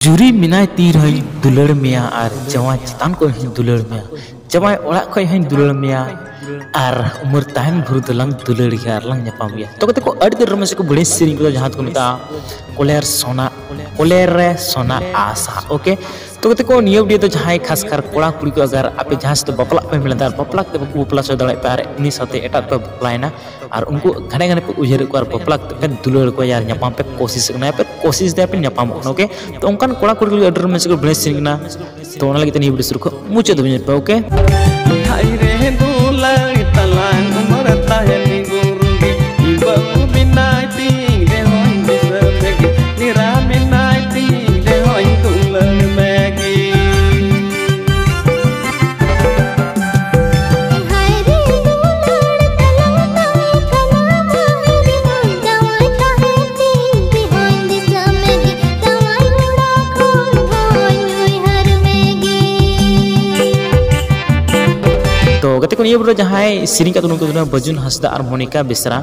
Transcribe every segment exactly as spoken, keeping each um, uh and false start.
ᱡᱩᱨᱤ ᱢᱮᱱᱟᱭ ᱛᱤ ᱨᱮᱦᱚᱸᱧ ᱫᱩᱞᱟᱹᱲ ᱢᱮᱭᱟ, ᱟᱨ ᱡᱟᱶᱟᱭ ᱪᱮᱛᱟᱱ ᱠᱷᱚᱱ ᱦᱚᱸᱧ ᱫᱩᱞᱟᱹᱲ ᱢᱮᱭᱟ, ᱡᱟᱶᱟᱭ ᱚᱲᱟᱜ ᱠᱷᱚᱱ ᱦᱚᱸᱧ ᱫᱩᱞᱟᱹᱲ ᱢᱮᱭᱟ, ᱟᱨ ᱩᱢᱮᱨ ᱛᱟᱦᱮᱱ ᱵᱷᱳᱨ ᱫᱚᱞᱟᱝ ᱫᱩᱞᱟᱹᱲ ᱜᱮᱭᱟ ᱟᱨ ᱞᱟᱝ ᱧᱟᱯᱟᱢ ᱜᱮᱭᱟ᱾ ᱛᱚ ᱜᱟᱛᱮ ᱠᱚ, ᱟᱹᱰᱤ ᱫᱤᱱ ᱨᱚᱢᱚᱡᱽ ᱠᱚ ᱵᱟᱹᱲᱤᱡ ᱥᱮᱨᱮᱧ ᱠᱚᱫᱚ ᱡᱟᱦᱟᱸ ᱫᱚᱠᱚ ᱢᱮᱛᱟᱜᱼᱟ ᱠᱚᱞᱮᱨ ᱥᱚᱱᱟ, ᱠᱚᱞᱮᱨ ᱨᱮ ᱥᱚᱱᱟ ᱟᱥᱟ᱾ ᱳᱠᱮ, ᱛᱚ ᱜᱟᱛᱮ ᱠᱚ, ᱱᱤᱭᱟᱹ ᱵᱷᱤᱰᱤᱭᱳ ᱫᱚ ᱡᱟᱦᱟᱸᱭ ᱠᱷᱟᱥ ᱠᱟᱨ ᱠᱚᱲᱟ ᱠᱩᱲᱤ ᱠᱚ ᱟᱜᱟᱨ ᱟᱯᱮ ᱡᱟᱦᱟᱸᱭ ᱥᱟᱛᱮ ᱵᱟᱯᱞᱟᱜ ᱯᱮ ᱢᱮᱱ ᱮᱫᱟ ᱟᱨ ᱵᱟᱯᱞᱟ ᱠᱟᱛᱮ ᱵᱟᱠᱚ ᱵᱟᱯᱞᱟ ᱦᱚᱪᱚ ᱫᱟᱲᱮᱭᱟᱜ ᱯᱮ ᱟᱨ ᱩᱱᱤ ᱥᱟᱶᱛᱮ ᱮᱴᱟᱜ ᱯᱮ ᱵᱟᱯᱞᱟᱭᱮᱱᱟ, ᱟᱨ ᱩᱱᱠᱩ ᱜᱷᱟᱱᱮ ᱜᱷᱟᱱᱮ ᱯᱮ ᱩᱭᱦᱟᱹᱨᱮᱫ ᱠᱚᱣᱟ ᱟᱨ ᱵᱟᱯᱞᱟ ᱠᱟᱛᱮ ᱯᱮ ᱫᱩᱞᱟᱹᱲ ᱠᱚᱣᱟ ᱟᱨ ᱧᱟᱯᱟᱢ ᱯᱮ ᱠᱳᱥᱤᱥ ᱠᱟᱱᱟ, ᱯᱮ ᱠᱳᱥᱤᱥ ᱫᱟ ᱯᱮ ᱧᱟᱯᱟᱢᱚᱜ ᱠᱟᱱᱟ᱾ ᱳᱠᱮ, ᱛᱚ ᱚᱱᱠᱟᱱ ᱠᱚᱲᱟ ᱠᱩᱲᱤ ᱠᱚ ᱟᱹᱰᱤ ᱨᱚᱢᱚᱡᱽ ᱠᱚ ᱵᱮᱲᱮ ᱥᱮᱨᱮᱧ ᱠᱟᱱᱟ᱾ ᱛᱚ ᱚᱱᱟ ᱞᱟᱹᱜᱤᱫ ᱛᱮ ᱱᱤᱭᱟᱹ ᱵᱷᱤᱰᱤᱭᱳ ᱥᱩᱨᱩ ᱠᱷᱚᱱ ᱢᱩᱪᱟᱹᱫ ᱫᱷᱟᱹᱵᱤᱡ ᱧᱮᱞ ᱯᱮ᱾ ᱳᱠᱮ, ᱦᱟᱭ ᱨᱮ ᱫᱩᱞᱟᱹᱲ ᱛᱟᱞᱟᱝ ᱩᱢᱟᱹᱨ ᱛᱟᱦᱮᱱ ᱜᱩᱨᱩ ᱜᱮ, ᱤᱧ ᱵᱟᱹᱦᱩ ᱢᱮᱱᱟᱭ ᱛᱤᱧ ᱨᱮᱦᱚᱸᱧ ᱫᱤᱥᱟᱹ ᱢᱮᱜᱮ, ᱮᱨᱟ ᱢᱮᱱᱟᱭ ᱛᱤᱧ ᱨᱮᱦᱚᱸᱧ ᱫᱩᱞᱟᱹᱲ ᱢᱮᱜᱮ᱾ ᱦᱟᱭ ᱨᱮ ᱫᱩᱞᱟᱹᱲ ᱛᱟᱞᱟᱝ ᱛᱟᱞᱟ ᱢᱟᱦᱮᱨ ᱢᱚᱱ ᱡᱟᱶᱟᱭ ᱛᱟᱦᱮᱸ ᱛᱤᱧ ᱨᱮᱦᱚᱸᱧ ᱫᱤᱥᱟᱹ ᱢᱮᱜᱮ, ᱡᱟᱶᱟᱭ ᱚᱲᱟᱜ ᱠᱷᱚᱱ ᱦᱚᱸᱧ ᱩᱭᱦᱟᱹᱨ ᱢᱮᱜᱮ᱾ ᱛᱚ ᱜᱟᱛᱮ ᱠᱚ, ᱱᱤᱭᱟᱹ ᱵᱷᱤᱰᱤᱭᱳ ᱨᱮ ᱡᱟᱦᱟᱸᱭ ᱥᱮᱨᱮᱧ ᱠᱟᱫ ᱩᱱᱠᱩ ᱫᱚ ᱵᱟᱹᱡᱩᱱ ᱦᱟᱸᱥᱫᱟ ᱟᱨ ᱢᱚᱱᱤᱠᱟ ᱵᱮᱥᱨᱟ,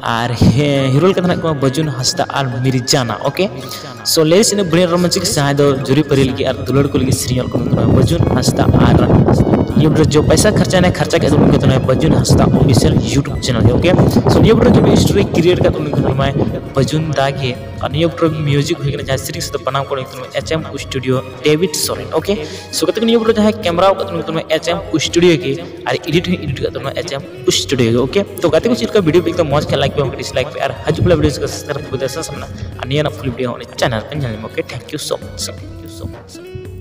ᱟᱨ ᱦᱮ-, ᱦᱤᱨᱳ ᱞᱮᱠᱟ ᱫᱚ ᱦᱮᱱᱟᱜ ᱠᱚᱣᱟ ᱵᱟᱹᱡᱩᱱ ᱦᱟᱸᱥᱫᱟ ᱟᱨ ᱢᱤᱨᱡᱟᱱᱟ᱾ ᱳᱠᱮ, ᱥᱳ ᱞᱮᱭᱤᱥ ᱤᱱᱟᱹ ᱵᱟᱹᱲᱤᱡ ᱨᱚᱢᱚᱡᱽ ᱡᱟᱦᱟᱸᱭ ᱫᱚ ᱡᱩᱨᱤ ᱯᱟᱹᱨᱤ ᱞᱟᱹᱜᱤᱫ ᱟᱨ ᱫᱩᱞᱟᱹᱲ ᱠᱚ ᱞᱟᱹᱜᱤᱫ ᱥᱮᱨᱮᱧ ᱚᱞ ᱠᱟᱱᱟ ᱵᱟᱹᱡᱩᱱ ᱦᱟᱸᱥᱫᱟ ᱟᱨ ᱱᱤᱭᱟᱹ ᱵᱷᱤᱰᱤᱭᱳ ᱨᱮ ᱡᱚ ᱯᱚᱭᱥᱟ ᱠᱷᱚᱨᱪᱟᱭᱮᱱᱟ, ᱠᱷᱚᱨᱪᱟ ᱠᱮᱫ ᱩᱱᱤ ᱠᱟᱱᱟᱭ ᱵᱟᱹᱡᱩᱱ ᱦᱟᱸᱥᱫᱟ ᱚᱯᱷᱤᱥᱤᱭᱟᱞ YouTube ᱪᱮᱱᱮᱞ ᱨᱮ᱾ ᱳᱠᱮ, ᱥᱳ ᱱᱤᱭᱟᱹ ᱵᱷᱤᱰᱤᱭᱳ ᱨᱮ ᱡᱚ ᱥᱴᱳᱨᱤ ᱠᱨᱤᱭᱮᱴ ᱠᱟᱫ ᱩᱱᱤ ᱠᱟᱱᱟᱭ ᱵᱟᱹᱡᱩᱱ ᱫᱟ ᱜᱮ, ᱟᱨ ᱱᱤᱭᱟᱹ ᱵᱷᱤᱰᱤᱭᱳ ᱢᱤᱭᱩᱡᱤᱠ ᱦᱩᱭ ᱠᱟᱱᱟ ᱡᱟᱦᱟᱸ ᱥᱮᱨᱮᱧ ᱥᱟᱶᱛᱮ ᱵᱮᱱᱟᱣ ᱠᱚ ᱩᱱᱤ ᱠᱟᱱᱟᱭ ᱮᱪ ᱮᱢ ᱥᱴᱩᱰᱤᱭᱳ ᱰᱮᱵᱷᱤᱰ ᱥᱚᱨᱮᱱ᱾ ᱳᱠᱮ, ᱥᱳ ᱜᱟᱛᱮ ᱠᱚ, ᱱᱤᱭᱟᱹ ᱵᱷᱤᱰᱤᱭᱳ ᱡᱟᱦᱟᱸᱭ ᱠᱮᱢᱮᱨᱟ ᱠᱟᱫ ᱩᱱᱤ ᱠᱟᱱᱟᱭ ᱮᱪ ᱮᱢ ᱥᱴᱩᱰᱤᱭᱳ ᱜᱮ, ᱟᱨ ᱮᱰᱤᱴ ᱦᱚᱸ ᱮᱰᱤᱴ ᱠᱟᱫ ᱛᱟᱵᱚᱱᱟ ᱮᱪ ᱮᱢ ᱥᱴᱩᱰᱤᱭᱳ ᱜᱮ᱾ ᱳᱠᱮ, ᱛᱚ ᱜᱟᱛᱮ ᱠᱚ, ᱪᱮᱫ ᱞᱮᱠᱟ ᱵᱷᱤᱰᱤᱭᱳ ᱯᱮ ᱮᱠᱫᱚᱢ ᱢᱚᱡᱽ ᱠᱷᱟᱱ ᱞᱟᱭᱤᱠ ᱯᱮ, ᱵᱟᱝᱠᱷᱟᱱ ᱰᱤᱥᱞᱟᱭᱤᱠ ᱯᱮ, ᱟᱨ ᱦᱤᱡᱩᱜ ᱯᱮ ᱵᱷᱤᱰᱤᱭᱳ ᱥᱟᱵᱥᱠᱨᱟᱭᱤᱵ ᱯᱮ, ᱥᱟᱥ ᱢᱮᱱᱟᱜᱼᱟ, ᱟᱨ ᱱᱤᱭᱟᱹ ᱨᱮᱱᱟᱜ ᱯᱷᱩᱞ ᱵᱷᱤᱰᱤᱭᱳ ᱦᱚᱸ ᱩᱱᱤ ᱪᱮᱱᱮᱞ ᱯᱮ ᱧᱮᱞ ᱧᱟᱢᱟ᱾ Okay, thank you so much, thank you so much᱾